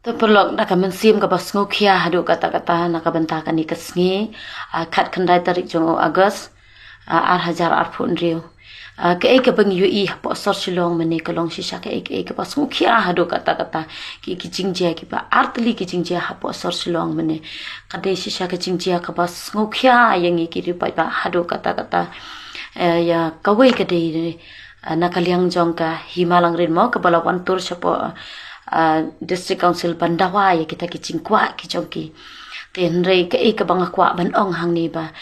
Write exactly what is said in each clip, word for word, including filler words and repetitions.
To paralok, na ka mynsiem kaba sngewkhia haduh katta katta na ka bynta kane ka sngi, ah, khatkhyndai tarik jong u August, ah, ar hajar arphew hynriew. Ah, kaei kaba ngi ïohi hapoh sor Shillong mynne ka long shisha kaei kaei kaba sngewkhia haduh katta katta. Ki, ki jingjia kiba artylli ki jingjia hapoh sor Shillong mynne. Ka dei shisha ka jingjia kaba sngewkhia ïa ngi ki riewpaidbah haduh katta katta. Eh, ïa kawei ka dei, eh, na ka liang jong ka Hima Langrin mo, kaba la wan tur shapoh, ah, District Council ban dawa ïa kita ki jingkwah ki jong ki. Te hynrei kaei kaba nga kwah ban ong hangne ba,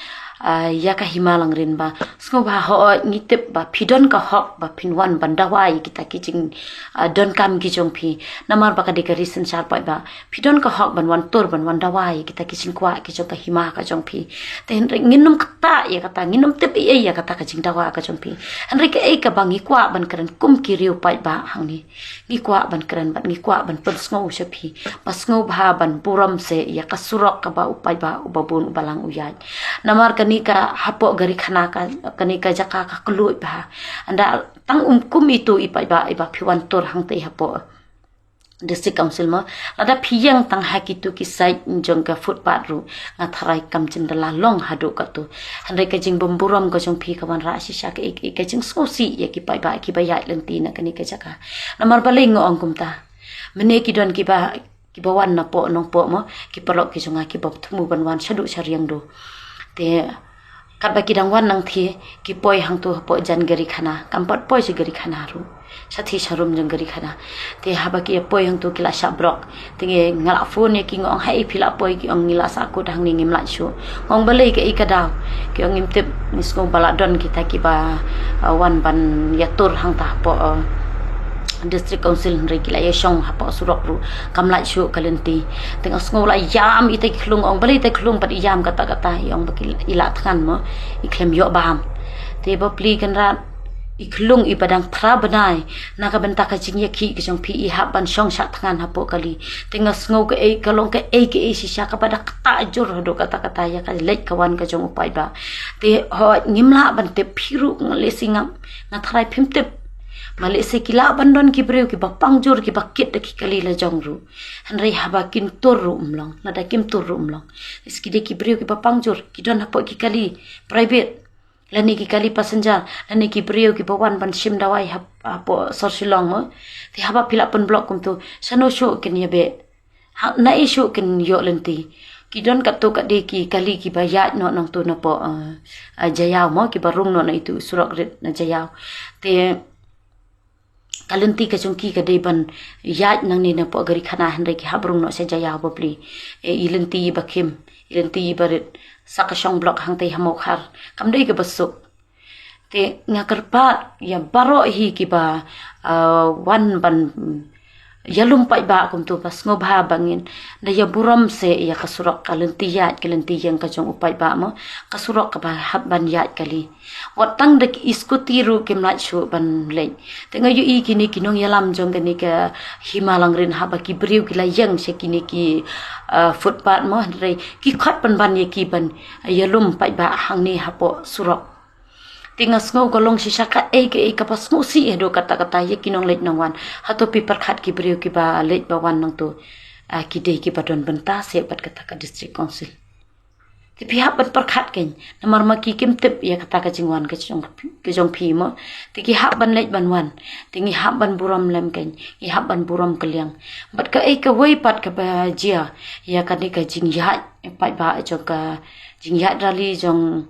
ah, ïa ka Hima Langrin ba, sngewbha, hooid ngi tip ba phi don ka hok ba phin wan ban dawa ïa kita ki jing, ah, donkam ki jong phi. Namar ba ka dei ka ri synshar paidbah, phi don ka hok ban wan tur ban wan dawa ïa kita ki jingkwah ki jong ka hima ka jong phi. Te hynrei ngin ym ktah ïa kata, ngin ym tip ei ei ïa kata ka jingdawa ka jong phi. Hynrei kaei kaba ngi kwah ban kren kum ki riewpaidbah hangne, ngi kwah ban kren bad ngi kwah ban pynsngew sha phi ba sngewbha ban burom seh ïa ka surok kaba u paidbah uba bun uba lang u ïaid. Namar kane ka hapoh Garikhana ka, kane ka jaka ka kylluid bha. Ynda tang um kum itu i paidbah iba phi wan tur hangtei hapoh District Council mo, lada phi ïeng tang ha kitu ki side jong ka footpath ruh, nga tharai kam jin da la long haduh katu. Hynrei ka jingbymburom ka jong phi ka wanrah shisha kaei kaei ka jingsngewsih ïa ki paidbah kiba ïaid lynti na kane ka jaka. Namar balei nga ong kumta? Mynne ki don kiba, kiba wan napoh Nongpoh mo, ki paralok ki jong nga kiba thmu ban wan shaduh sha Riangdo. Te katba ki dang wan nangthie, ki poi hangtu hapoh jan Garikhana, kam pat poi sha Garikhana ruh, shathie sharum jong Garikhana. Te haba ki poi hangtu ki la shah brok. Te nga la phone ïa ki, nga ong, haei phi la poi? Ki ong, ngi la sahkut hangne, ngim lait shuh. Nga ong, balei, kaei ka daw? Ki ong, ngim tip, ngi sngew ba la don kita kiba, ah, wan ban ïatur hangta hapoh, ah, District Council, hynrei ki la ïashong hapoh surok ruh kam lait shuh ka lynti. Te nga sngew la ïam ita ki khyllung, ong, balei ita ki khyllung pat i ïam katta katta? I ong ba ki, i la thngan mo, i khlem ïoh bam. Te bapli kynrad, i khyllung iba dang phra bnai, na ka bynta ka jingïakhih ka jong phi i hap ban shong shah thngan hapoh kali. Te nga sngew kaei ka long kaei kaei shisha kaba da ktah jur haduh katta katta ïa ka leit ka wan ka jong u paidbah. Te hooid ngim lah ban tip, phi ruh nga lehse ngam, nga tharai phim tip. Ma lehse ki lah ban don ki briew kiba pang jur kiba kit da ki kali la jong ruh. Hynrei haba kin tur ruh um long, lada kim tur ruh um long. Lehse ki dei ki briew kiba pang jur, ki don hapoh ki kali private, lane ki kali passenger, lane ki briew kiba wan ban shim dawai hap-, hapoh sor Shillong mo. Te haba phi la pynblock kumtu, shano shuh kin ïabeh? Ha, naei shuh kin ïoh lynti? Ki don katto katne ki kali kiba ïaid noh nangtu napoh, eh, eh, Jaïaw mo, kiba rung noh na itu surok rit na Jaïaw. Te ka lynti ka jong ki ka dei ban ïaid nangne napoh Garikhana, hynrei ki hap rung noh sha Jaïaw bapli. Eh, i lynti iba khim, i lynti iba rit, sa ka shong block hangtei ha Mawkhar, kam dei kaba suk. Te nga kyrpad ïa baroh hi kiba, ah, wan ban, mm, ïalum paidbah kumtu ba sngewbha ba ngin da ïaburom seh ïa ka surok, ka lynti ïaid, ka lynti ïeng ka jong u paidbah mo, ka surok kaba hap ban ïaid kali. Wat tang da ki scooty ruh kim lait shuh ban leit. Te nga ïohi kine ki nongïalam jong kane ka Hima Langrin, haba ki briew ki la ïeng sha kine ki, ah, footpath mo, hynrei ki khot pynban ïa ki ban ïalum paidbah hangne hapoh surok. Te nga sngew ka long shisha kaei kaei kaba sngewsih haduh katta katta ïa ki nongleit nongwan. Hato phi pyrkhat ki briew kiba leit ba wan nangtu, ah, ki dei kiba don bynta seh bad kata ka District Council? Te phi hap ban pyrkhat kein, namar ma ki kim tip ïa kata ka jingwan ka jong, ka jong phi mo. Te ki hap ban leit ban wan. Te ngi hap ban burom lem kein, ngi hap ban burom kylliang. Bad kaei kawei pat kaba jia ïa kane ka jingïaid paidbah jong ka, jingïaid rally jong,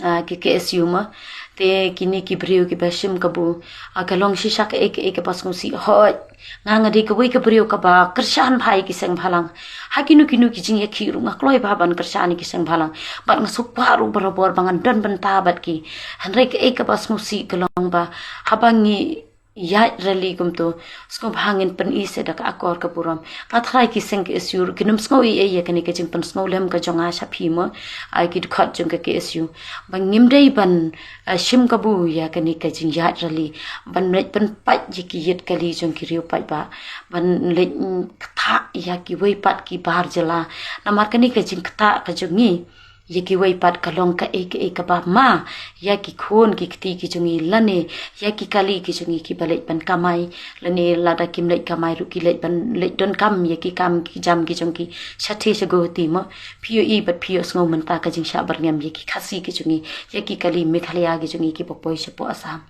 ah, ki K S U mo. Te kine ki briew kiba shim kabu, ah, ka long shisha kaei kaei kaba sngewsih. Hooid, nga nga dei kawei ka briew kaba kyrshan bha ïa ki seng bhalang. Ha kino kino ki jingïakhih ruh nga kloi bha ban kyrshan ïa ki seng bhalang. Bad nga sngewkwah ruh barabor ba ngan don bynta bad ki. Hynrei kaei kaba sngewsih ka long ba haba ngi ïaid rally kumtu, sngewbha ngin pyni seh da ka akor ka burom. Nga tharai ki seng K S U ruh kin ym sngew ei ei ïa kane ka jingpynsngewlem ka jong nga sha phi mo, ai ki dkhot jong ka K S U. Ba ngim dei ban, ah, shim kabu ïa kane ka jingïaid rally ban leit pynpait ïa ki ïit kali jong ki riewpaidbah, ban leit, mm, ktah ïa kiwei pat ki bar jylla. Namar kane ka jingktah ka jong ngi, Ïa kiwei pat ka long kaei kaei kaba ma ïa ki khun ki kti ki jong ngi lane ïa ki kali ki jong ngi kiba leit ban kamai, lane lada kim leit kamai ruh ki leit ban leit donkam ïa ki kam ki jam ki jong ki shatei sha Guwahati mo. Phi ïohi bad phi ïohsngew mynta ka jingshah byrngem ïa ki Khasi ki jong ngi, ïa ki kali Meghalaya ki jong ngi kiba poi shapoh Assam.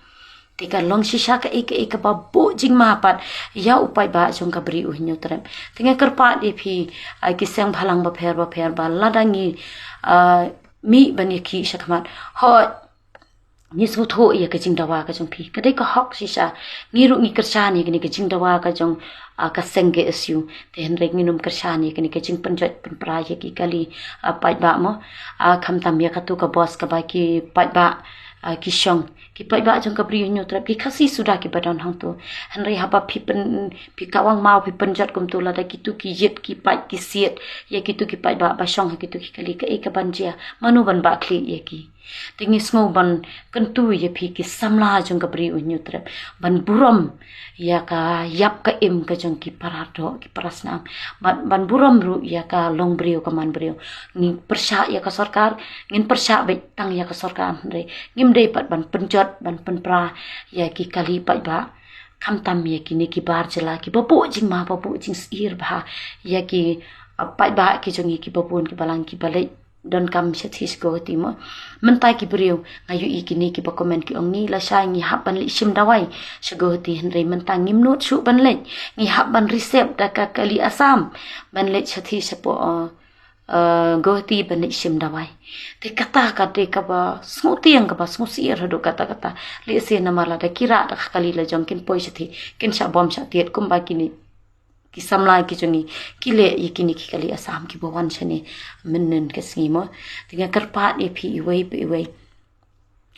Te ka long shisha kaei kaei kaba buh jingma pat ïa u paidbah jong ka Bri u Hynñiewtrep. Te nga kyrpad ïa phi, ah, ki seng bhalang bapher bapher ba lada ngi, ah, mih ban ïakhih shakhmat, hooid, ngi sngewthuh ïa ka jingdawa ka jong phi, ka dei ka hok shisha. Ngi ruh ngi kyrshan ïa kane ka jingdawa ka jong, ah, ka seng K S U. Te hynrei ngin ym kyrshan ïa kane ka jingpynjot pynpra ïa ki kali, ah, paidbah mo. Ah, khamtam ïa katu ka bos kaba ki paidbah, ah, ki shong, ki paidbah jong ka Bri u Hynñiewtrep, ki Khasi suda kiba don hangtu. Hynrei haba phi pyn, phi kawang maw, phi pynjot kumtu, lada kitu ki ïit ki pait ki siat ïa kitu ki paidbah ba shong ha kitu ki kali, kaei kaban jia? Mano ban bah khlieh ïa ki? Te ngi sngew ban kyntu ïa phi ki samla jong ka Bri u Hynñiewtrep ban burom ïa ka ïap ka im ka jong ki para doh ki para snam, ban, ban burom ruh ïa ka longbriew ka manbriew. Ngi pyrshah ïa ka sorkar, ngin pyrshah beit tang ïa ka sorkar, hynrei ngim dei pat ban pynjot ban pynpra ïa ki kali paidbah, khamtam ïa kine ki bar jylla kiba buh jingma, ba buh jingsyier bha ïa ki, ah, paidbah ki jong ngi kiba bun kiba lang kiba leit donkam shatei sha Guwahati mo. Mynta ki briew, nga ïohi kine kiba comment ki ong, ngi lashai ngi hap ban leit shim dawai sha Guwahati, hynrei mynta ngim nud shuh ban leit, ngi hap ban reserve da ka kali Assam ban leit shatei shapoh, uh, uh, Guwahati ban leit shim dawai. Te kata ka dei kaba sngewtieng, kaba sngewsyier haduh katta katta. Lehse namar lada ki rah da ka kali lajong kin poi shatei, kin shah bom shah tied kumba kine ki samla ki jong ngi ki leh ïa kine ki kali Assam kiba wan shane mynnin ka sngi mo. Te nga kyrpad ïa phi iwei pa iwei,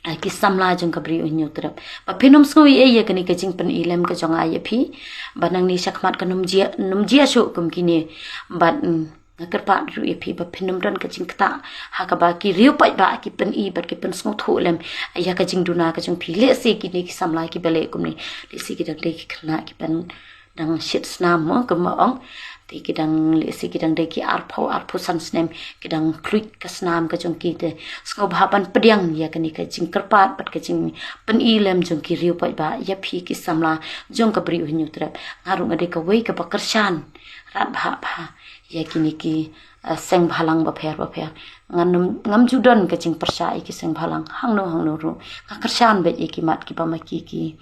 ah, ki samla jong ka Bri u Hynñiewtrep, ba phin ym sngew ei ei ïa kane ka jingpyni lem ka jong nga ïa phi, ba nangne shakhmat kan ym jia, ym jia shuh kum kine. Bad, mm, nga kyrpad ruh ïa phi ba phin ym don ka jingktah ha kaba ki riew paidbah ki pyni bad ki pynsngewthuh lem ïa ka jingduna ka jong phi. Lehse kine ki samla kiba leh kumne, lehse ki dang dei ki khynnah kiba dang shit snam mo, kumba ong. Te ki dang, lehse ki dang dei ki arphew, arphew san snem, ki dang khluit ka snam ka jong ki. Te sngewbha ban pdiang ïa kane ka jingkyrpad bad ka jingpyni lem jong ki riew paidbah ïa phi ki samla jong ka Bri u Hynñiewtrep. Nga ruh nga dei kawei kaba kyrshan radbah bha ïa kine ki, eh, seng bhalang bapher bapher. Ngan ym, ngam ju don ka jingpyrshah ïa ki seng bhalang hangno hangno ruh. Nga kyrshan beit ïa ki mat kiba ma ki ki,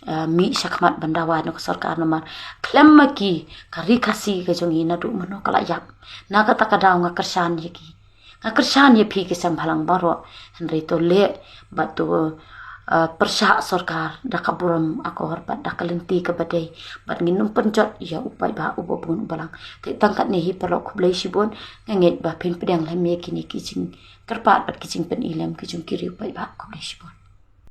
eh, mih shakhmat ban dawa na ka sorkar namar khlem ma ki ka Ri Khasi ka jong ngi naduh mynno ka la ïap. Na kata ka daw nga kyrshan ïa ki, nga kyrshan ïa phi ki seng bhalang baroh. Hynrei to leh bad to, eh, pyrshah sorkar da ka burom akor bad da ka lynti kaba dei, bad ngin ym pynjot ïa u paidbah uba bun uba lang. Te tang katne hi paralok, khublei shibun. Nga ngeit ba phin pdiang lem ïa kine ki jingkyrpad bad ki jingpyni lem ki jong ki riew paidbah. Khublei shibun.